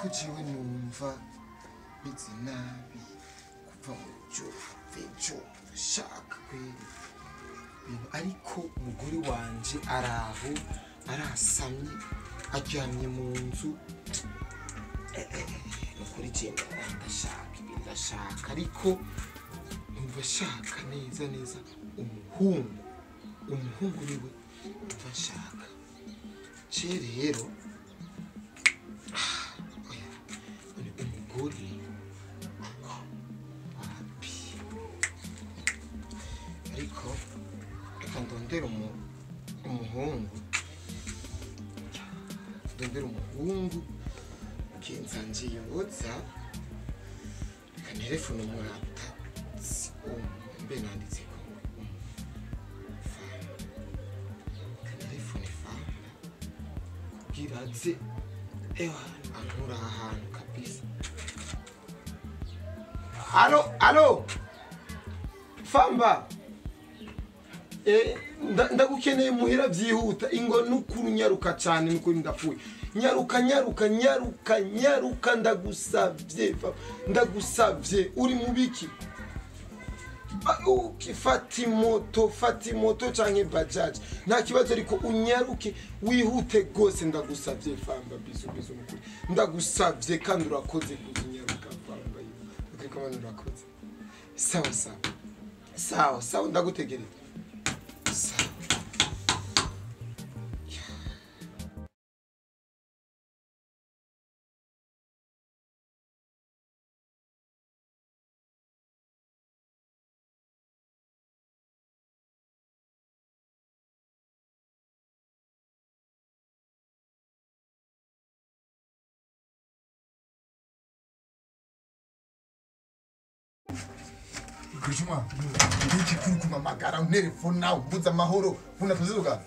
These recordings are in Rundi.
Ko jewe numva meze nabi kuva mu ejo shaka kweli bintu, ariko umugore wanje araho arasamye aryamye mu nzu. Nukuri je ndashaka ibintu, ndashaka ariko numva shaka neza neza umuhungu, umuhungu niwe numva nshaka. Je rero oya, none umugore wapi? Ariko reka ndondere umuhungu, ndondere umuhungu kenzanje yoza, reka nterefone umurata mbe nanditse ko famba, reka nterefone famba kugira aze ewa ankura ahantu kabisa. Alo, alo famba, ndagukeneye muhira byihuta, ingo nukuru nyaruka cyane, nukuri ndapfuye. Nyaruka nyaruka nyaruka nyaruka, ndagusavye ndagusavye, uri mubiki? Fata imoto, fata imoto canke bajaji nta kibazo, ariko unyaruke wihute gose, ndagusavye famba, bizu bizu nukuri ndagusavye, kandi urakoze kuzinyaruka famba, ariko kandi urakoze. Sawa sawa sawa sawa, ndagutegereza. Sawa. Kushuma, ndiki kuri kumamagara unterefona umbuza amahoro funa tuziruka.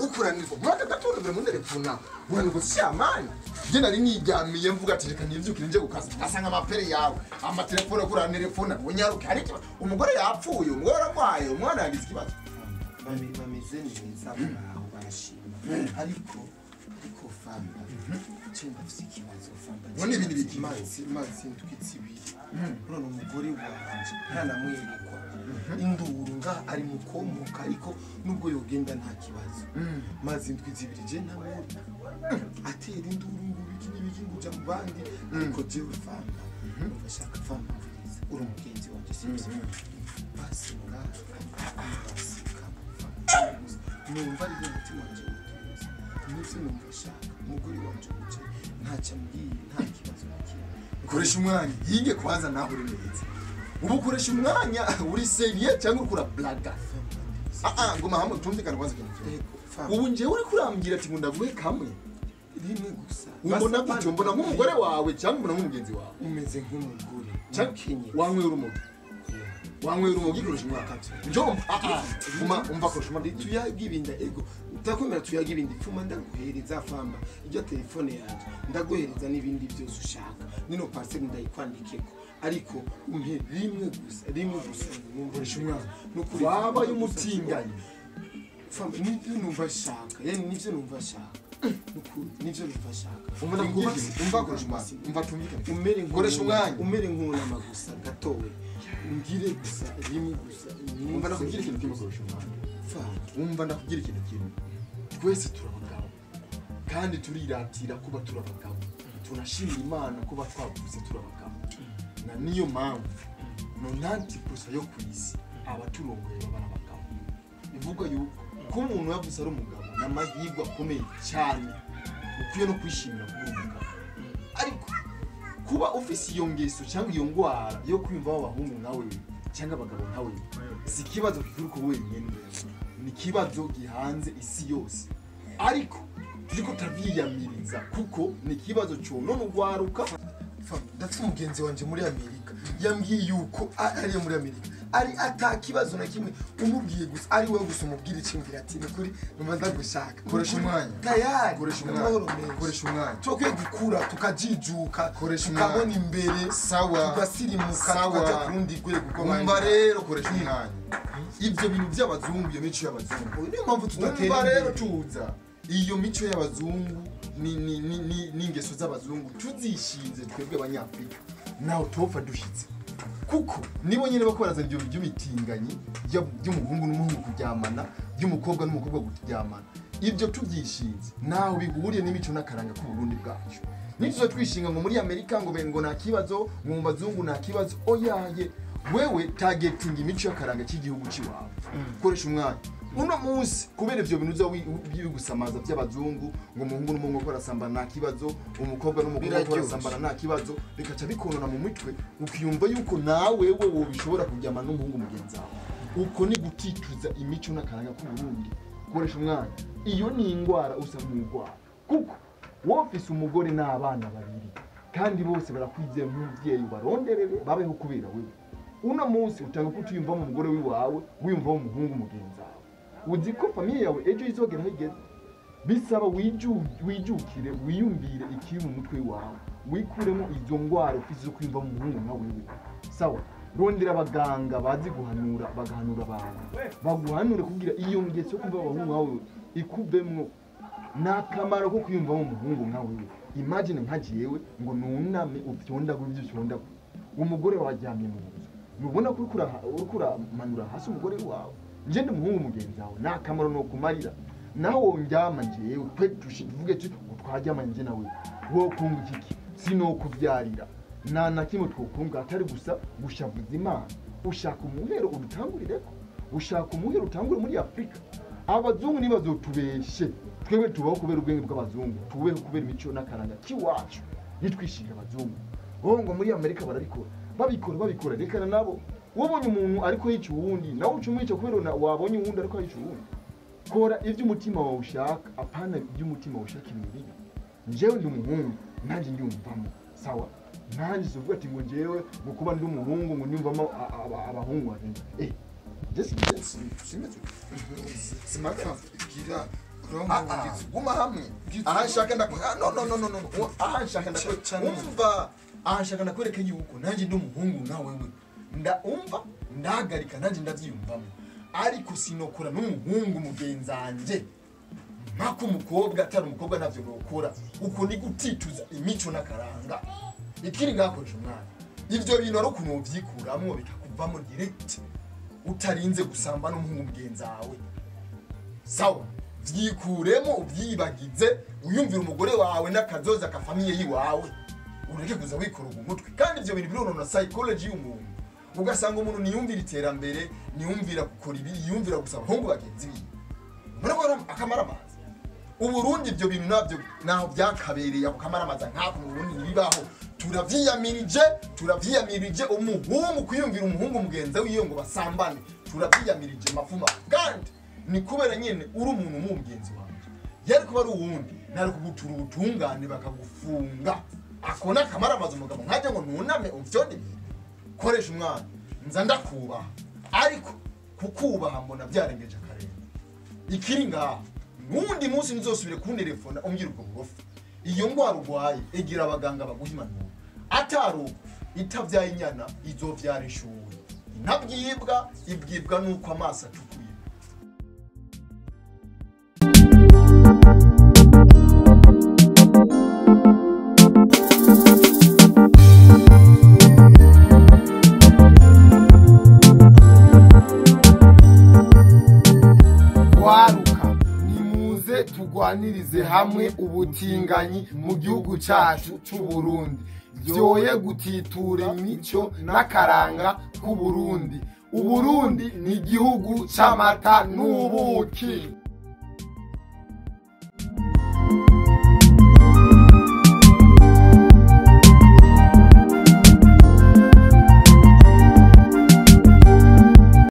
Ukuranirwa mwaka gatonda mu nterefona uranirwa shamani. Je nari niryamiye mvuga ati reka nivyukire nje gukaza, asanga amapere yawe amatelefone kuri nterefona unyaruke. Ariko umugore yapfuye, umugore aragwaye, umwana yagize ikibazo. Bameze neza aho barashima, ariko famba cyenda afise ikibazo famba. None ibindi biki? Mazi ndwitsibiri. None umugore wanje ntanamwerekwa induru nga ari mukomoka, ariko nubwo yogenda nta kibazo. Mazi ndwitsibiri je ntamubona atera induru ngo biki n'ibiki ngo uja mu bandi, ariko jewe famba numva shaka famba mviriza, uri umugenzi wanje sibyo? Basi nga basika numva ari umutima wanje utuza, nivyo numva shaka umugore wanje uje ntacyo ambwiye, nta kibazo na kimwe. Koresha umwanya yinge kwanza naho uri neza. Ubu koresha umwanya uri seriye cyangwa ukura blaga? Ngoma hamwe tumvikana kwanza ikintu kimwe. Ubu nje uri kurambwira ati ngo ndaguhe kamwe rimwe gusa. Umbona gutyo, mbona nk'umugore wawe cyangwa mbona nk'umugenzi wawe? Umeze nk'umugore cyangwa wanywera urumogi. Wanywera urumogi koresha umwanya. Njomba umva koresha umwanya tuyaga ibinda ego utakwemera tuyaga ibindi pfuma, ndaguhereza famba iryo telefone yanje, ndaguhereza n'ibindi byose ushaka, nino parcelle ndayikwandikeko, ariko umpe rimwe gusa, rimwe gusa koresha umwanya. Nukuri waba y'umutinganyi famba, nivyo numva shaka, yani nivyo numva shaka, nukuri nivyo numva shaka. Umva umva koresha umwanya, umva tumvikane, umere koresha umwanya, umere nk'unama gusa gatowe, ngire gusa rimwe gusa. Umva ndakubwira ikintu kimwe koresha umwanya. Umva ndakubwira ikintu kimwe, twese turabagabo kandi turiratira kuba turabagabo, tunashimira Imana kuba twavuze turabagabo, na niyo mpamvu 90% yo kwisi abaturongoye baba abagabo. Bivuga yuko ko umuntu yavuze ari umugabo n'amahirwe akomeye cyane, ukwiye no kwishimira kuba umugabo. Ariko kuba ufise iyo ngeso cyangwa iyo ngwara yo kwiyumva abahungu nkawe cyangwa abagabo nkawe, si ikibazo kikuri ko wenyine, ni ikibazo gihanze isi yose. Ariko turiko turavyiyamiriza kuko ni ikibazo conona urwaruka. Ndafise umugenzi wanje muri Amerika yambwiye yuko ari muri Amerika ari atakibazo na kimwe, umubwiye gusa ari wewe gusa umubwira icyumvira ati nukuri numva ndagushaka. Koresha umwanya tayari, koresha umwanya, koresha umwanya. Tukwiye gukura tukajijuka, koresha umwanya, tukabona imbere, sawa, tugasirimuka, tukaja ku rundi rwego. Umva rero koresha umwanya. Ibyo bintu by'abazungu, iyo mico y'abazungu niyo mpamvu tudatera imbere. Rero tuza iyo mico y'abazungu n'ingeso z'abazungu tuzishinze twebwe abanyafrika naho topfa dushitse kuko nibo nyene bako barazana ibyo by'imitinganyi by'umuhungu n'umuhungu kuryamana by'umukobwa n'umukobwa kuryamana ibyo tubyishinze naho bihuriye n'imico n'akaranga ku Burundi bwacu. Nituzo twishinga ngo muri Amerika ngo bengo nta kibazo ngo mu bazungu nta kibazo oyaye wewe targeting imico y'akaranga cy'igihugu ciwawe koresha umwanya uno munsi kubera ivyo bintu uza bigusamaza by'abazungu ngo umuhungu n'umuhungu barasambana nta kibazo umukobwa n'umukobwa barasambana nta kibazo bikaca bikonona mu mitwe ukiyumva yuko nawe wewe wobishobora kuryamana n'umuhungu mugenzi wawe. Uko ni gutituza imico n'akaranga ku Burundi. Koresha umwanya iyo ni ingwara usa nk'ugwara kuko wofise umugore n'abana babiri kandi bose barakwizeye nk'umuvyeyi baronderere babeho kubera wewe. Uno munsi utanga kutiyumva mu mugore wiwawe wiyumva mu muhungu mugenzi wawe uzi ko famille yawe ejo izogera higeze bisaba wijukire wiyumvire ikiri mu mutwe wawe wikuremo izo ngwara ufise zo kwiyumva mu muhungu nka wewe. Sawa, rondera abaganga bazi guhanura bagahanura abantu baguhanure kugira iyo ngeso yo kumva abahungu nkawe ikuvemwo nakamaro ko kwiyumva mu muhungu nka wewe. Imagine nka jewe ngo nuname uvyondagura ivyo uvyondagura umugore waryamye mu nzu nubona ko urikura manura hasi umugore wawe nje ndi umuhungu mugenzi wawe nakamaro no kumarira naho ndyama jewe twe tuvuge twaryama nje nawe wo kunga iki sinokuvyarira nta na kimwe twokunga atari gusa gushavuza Imana. Ushaka umuhero udutangurireko ushaka umuhero utangure muri Afrika. Abazungu nibazotubeshe twebwe tubaho kubera ubwenge bw'abazungu tubeho kubera imico n'akaranga kiwacu nitwishinga abazungu bongo muri Amerika barabikora babikora rekana nabo. Wabonye umuntu ariko yica uwundi nawe uca umwica kubera wabonye uwundi ariko yica uwundi. Kora ivyo umutima wawe ushaka apana ivyo umutima wawe ushaka ibintu bibi. Njewe ndi umuhungu nanjye ndiyumvamo sawa nanjye uvuga ati ngo njewe ngo kuba ndi umuhungu ngo ndiyumvamo abahungu bagenzi simaka gira guma hamwe aha nshaka no aha nshaka ndakumva aha nshaka ndakwereka yuko nanjye ndi umuhungu na wewe ndaumva ndahagarika nanjye ndavyiyumvamo ariko sinokora n'umuhungu mugenzanje mpaka umukobwa atari umukobwa navyo nokora. Uko ni gutituza imico n'akaranga ikiri ngakoresha umwana ivyo bintu ari ukuntu wovyikuramwo bikakuvamo direct utarinze gusamba n'umuhungu mugenzi wawe. Sawa, vyikuremo ubyibagize uyumvira umugore wawe n'akazoza ka famille yiwawe ureke kuza wikoroga umutwe. Kandi ivyo bintu bironona psychology y'umuntu ugasanga umuntu niyumvira iterambere niyumvira gukora ibi yiyumvira gusa abahungu bagenzi biwe murabona akamaramaza. Uburundi ibyo bintu nabyo naho byakabereye ako kamaramaza nkako mu Burundi ntibibaho. Turavyiyamirije umuhungu kwiyumvira umuhungu mugenzi wiyo ngo basambane turavyiyamirije mafuma. Kandi ni kubera nyene uri umuntu mu mugenzi wanje yari kuba ari uwundi nari kugutura ubutungane bakagufunga akona kamaramaza umugabo nkaje ngo nuname uvyonde ibintu. Koresha umwana nza ndakubaha ariko kukubaha mbona byarengeje akarere ikiri ngaho nundi munsi nzosubire kunterefona umbwira ubwo burofa iyo ngwara urwaye egira abaganga baguha impanuro atari itavyaye inyana izovyara ishuwe intabwibwa ibwibwa nuko amaso atukuye. Nimuze tugwanirize hamwe ubutinganyi mu gihugu cyacu cy'u Burundi byoye gutitura imico n'akaranga k'u Burundi. Uburundi ni igihugu c'amata n'ubuki.